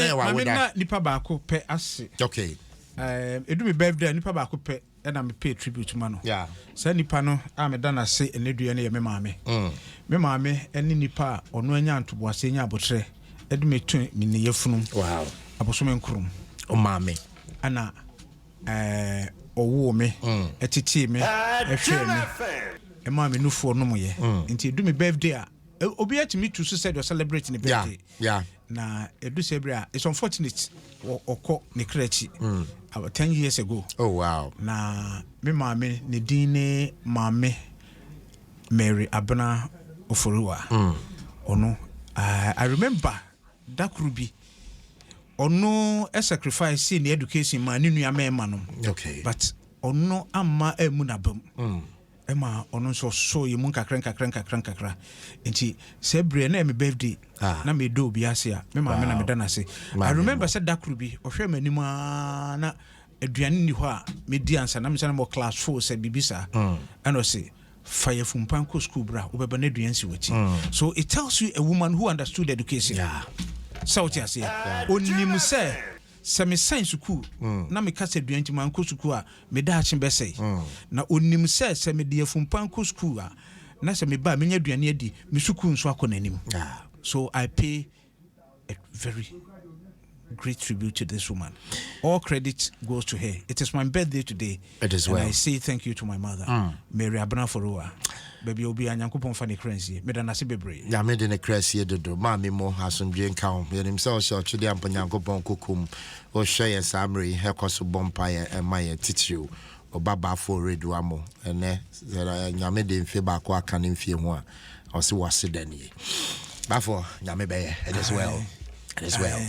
yɛ Maame wawoda. Na nipa baako pɛ ase. Edu mi birthday, nipa baako pɛ ɛna me pay tribute ma no. Saa nipa no a meda n'ase ɛnɛ dua no yɛ me maame. Me maame ɛne nipa a ɔno anya ntoboase, anya abotrɛ ɛde me to me ne yafunu abosome 9. O maame. Ɛna ɔwoo me, ɛtetee me, ɛhwɛɛ me, ɛmaa me nufoɔ nom yɛ. Nti edu me birthday a, obi atumi tu so sɛ deɛ celebrate ne birthday. Na edu sɛ bere a, it's unfortunate, ɔkɔ ne kra akyi about 10 years ago. Na me maame ne din ne Maame Mary Abena Oforiwa. Ɔno, I remember da koro bi ɔno sacrifice ne education ma ne nua mmarima no, but ɔno amma amu n'abam, ɛma ɔno nso ɔsɔ yɛ mu nkakra nkakra nkakra nkakra. Nti sɛ berɛ na ɛyɛ me birthday na medɔ obi ase a, me maame na meda no ase. I remember sɛ da koro bi ɔhwɛ m'anim aa na aduane ni hɔ a medi ansa na mesɛ na mɔ class 4 sɛ biribi saa, ɛna ɔse, "Fa yɛfumpan kɔ school bra, wobɛba no aduane si w'akyi." So it tells you a woman who understood education. Sɛ wote aseɛ, ɔnim sɛ mesan sukuu na meka sɛ aduane nti mankɔ sukuu a, meda akye bɛsɛe. Na ɔnim sɛ mede afumpan kɔ sukuu a, na sɛ meba a, menya aduane adi, me sukuu nso akɔ n'anim. So I pay a very great tribute to this woman. All credit goes to her. It is my birthday today. It is and well. I say thank you to my mother, Mary Abena Forowa. Baabi a obi a Nyankopɔn fa ne kra nsie. Meda n'ase bebree. Nyame de ne kra sie dodo. Maame mo asomdwe nka ho. Yɛnim sɛ ɔhyɛ ɔtwede ampa Nyankopɔn kokom. Wohwɛ yɛn saa mmerɛ yi, ɛkɔ so bɔ mpaeɛ ɛma yɛn titiriw. Ɔba baafo ɔredua mo. Ɛnɛ, sɛ Nyame de mfe baako aka ne mfie ho a, ɔse wase da nie. Baafo, Nyame bɛyɛ. It is well. It is well.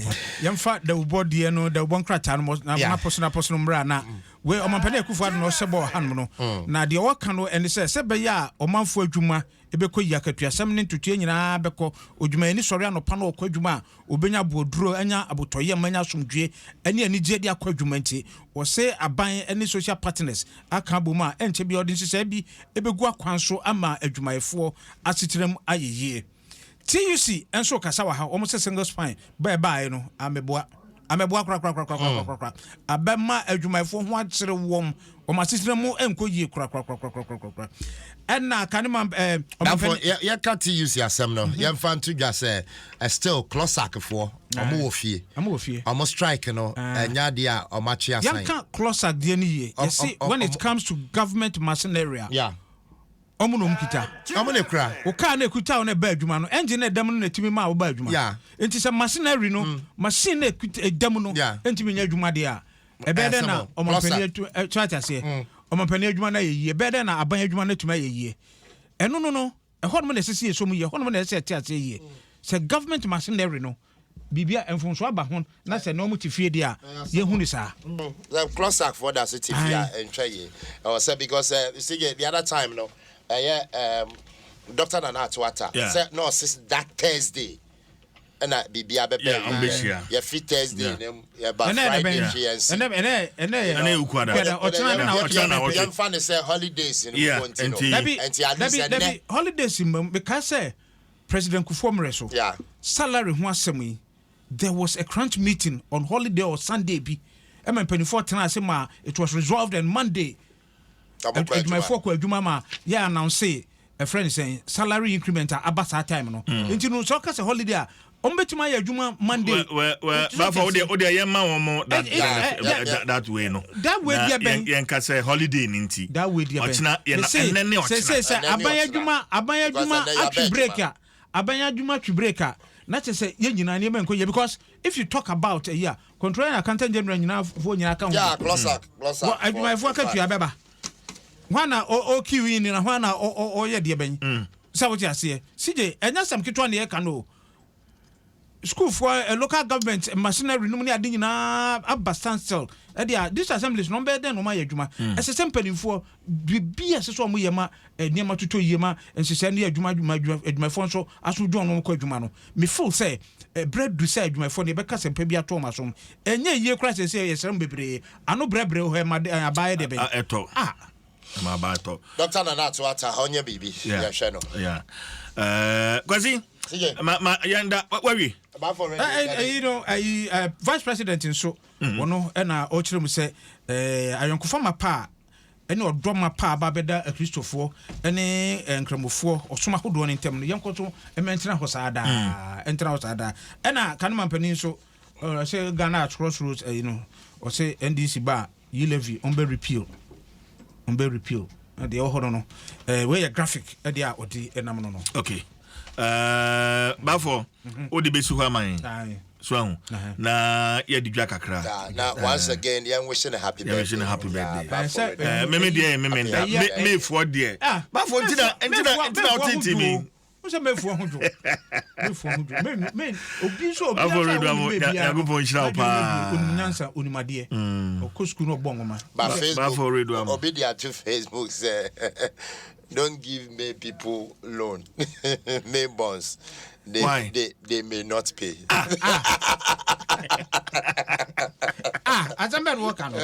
Yɛmfa dawubɔ deɛ no, dawubɔ nkrataa no na napɔ so napɔ so no mmra na wei ɔmampanin Akufo Addo na ɔhyɛ bɔɔ hanom no. Na deɛ ɔka no ɛne sɛ bɛyɛ a ɔmanfoɔ adwuma ɛbɛkɔ yi, akatuasɛm ne ntotoeɛ nyinaa bɛkɔ. Odwumayɛni sɔre anɔpa no ɔkɔ adwuma a, obɛnya aboɔduro, anya abotɔyam, anya asomdwie ne anigyeɛ de akɔ adwuma. Nti wɔsɛ aban ne social partners aka abom a, ɛnkyɛ bi ɔde nhyehyɛe bi ɛbɛgu akwan so ama adwumayɛfoɔ asetenam ayɛ yie. TUC nso kasa wɔ ha. Wɔn sɛ single spine bɛɛ baeɛ no amɛboa, amɛboa korakorakorakorakorakora, abɛma adwumayɛfoɔ ho akyerɛ wɔn, wɔn asetena mu nkɔ yie korakorakorakorakora. Ɛna kanema Dafo, yɛka TUC asɛm no, yɛmfa nto dwa sɛ still CLOSSAG foɔ ɔmo wɔ fie. Ɔmo wɔ fie. Ɔmo strike no ɛnyɛ adeɛ a ɔmo atwe asan. Yɛnka CLOSSAG deɛ no yie. Yɛsi when it comes to government machinery a, ɔmo na ɔmo kita. Ɔmo ne kura. O kaa na ekuta wo na ɛba adwuma no, engine na ɛdam no na etumi maa wo ba adwuma. Nti sɛ machinery no, machine na ekuta ɛdam no ntumi nyɛ adwuma deɛ a, ɛbɛyɛ dɛ na ɔmampanin atu ɛkyerɛ ate aseɛ, ɔmampanin adwuma no ayɛ yie? Ɛbɛyɛ dɛ na aban adwuma no atumi ayɛ yie? Ɛno no, ɛhɔ nom na ɛsɛ sɛ yɛsɔ mu yie, ɛhɔ nom na ɛsɛ sɛ ɛte aseɛ yie sɛ government machinery no biribi a mfomso aba ho na sɛ na ɔmo te fie deɛ a, yɛhu ne saa. CLOSSAG foɔ da so te fie a ɛntwa yie. Ɛwɔ sɛ because you see, the other time no, ɛyɛ Dr. Nana Atoata sɛ na ɔse that Thursday ɛna biribia bɛbɛ. Yeah, ɔmbɛhyia. Yɛfiri Thursday ne mu yɛba Ɛnɛ Friday bɛn? hwe yɛn si. Ɛnɛ yɛ Ɛnɛ yɛ Ukuada. Ukuada, ɔkyena ne na Ɔkyena na ɔkyena. ɔkyena. Yɛmfa ne sɛ holidays no mpo nti no. Dabi. Nti at least Dabi. ɛnɛ Dabi, holidays mmam meka sɛ President Kufuor mmerɛ so salary ho asɛm yi, there was a crunch meeting on holiday or Sunday bi ɛma mpanimfoɔ tena ase ma it was resolved, and Monday Ɔmo kɔ adwuma. Adwumayɛfoɔ kɔ adwuma ma yɛ announce ɛfrɛ no sɛn, salary increment a aba saa time no. Nti no, sɛ ɔka sɛ holiday a, ɔmo bɛtumi ayɛ adwuma Monday. Well, Nti sɛ Bafo, ɔte wode yɛma wɔn mo that Eh, that way no. That way Na deɛ bɛn? Yɛnka sɛ holiday ni nti. That way deɛ bɛn? Ɔkyena yɛn Mese, ɛnɛ ne ɔkyena. sɛ Ɛnɛ ne aban ɔkyena. adwuma, aban Because adwuma ɛnɛ yɛabɛ atwi break adwuma. a, aban adwuma atwi break a, na kyerɛ sɛ yɛn nyinaa nneɛma nkɔ yie, because if you talk about ɛyi a, Controller and Accountant General nyinaa foɔ nyinaa ka ho. Yeah, CLOSSAG, CLOSSAG. Wɔ adwumayɛfoɔ akatua bɛba, hwan na ɔkiw yi ni na hwan na ɔyɛ deɛ bɛn? Sɛ wote aseɛ, CJ, ɛnyɛ asɛm ketewa ne yɛka no o. Schoolfoɔ, local government machinery nom ne ade nyinaa aba standstill. Ɛde a district assemblies no, ɔmbɛyɛ dɛn na ɔma ayɛ adwuma? Ɛsɛ sɛ mpanimfoɔ biribi a ɛsɛ sɛ ɔmo yɛ ma nneɛma totɔ yie ma nhyehyɛ ne adwuma adwumayɛfoɔ nso aso dwɔn no kɔ adwuma no. Me feel sɛ ɛbrɛ du sɛ adwumayɛfoɔ no yɛbɛka sɛ mpa bi ato ɔmo asom. Ɛnyɛ yie koraa sɛ yɛsrɛ mo bebree ano brɛbrɛ hɔ ɛma abaayɛ deɛ bɛn? Ɛtɔ. Ah. Ɛma aba ɛtɔ. Dr. Nana Atoata ɔnyɛ biribi. Yɛhwɛ no. Yeah. Kwasi, Sige. ma yɛnda wawie. Ɛyi no, ɛyi vice president nso wɔno ɛna ɔkyerɛ mu sɛ ayɔnkofa ma pa a ɛne ɔdɔ ma pa a ba bɛda Akristofoɔ ɛne Nkramofoɔ ɔsom ahodoɔ no ntam no, yɛnkɔ so ɛmɛntena hɔ saa daa, ɛntena hɔ saa daa. Ɛna kanema mpanin nso ɔsɛ Ghana at crossroads. Ɛyi no, ɔsɛ NDC ba a, e-levy ɔmbɛ repeal, ɔmbɛ repeal. Deɛ ɛwɔ hɔ no, wei yɛ graphic ɛdeɛ a ɔde ɛnam no. Okay, Bafo, wode bɛsi hɔ ama yɛn so ahu na yɛde dwa kakra. Na once again, yɛn wish no happy birthday. Yɛn wish no happy birthday. Meme deɛ, meme da mefoɔ deɛ, Bafo, ntina wotete mi. Sɛ mɛfoɔ ho dwo, mɛfoɔ ho dwo mɛ obi nso obi asa wɔn mu bia. Nyankopɔn nhyira wo paa. Onim nyansa, onim adeɛ, ɔkɔ sukuu na ɔbɔ nwoma. But Facebook, obi de ato Facebook sɛ, "Don't give me people loan, May bonds. They, Why? They may not pay." Ah, ah, asɛm bɛɛ na wɔka no.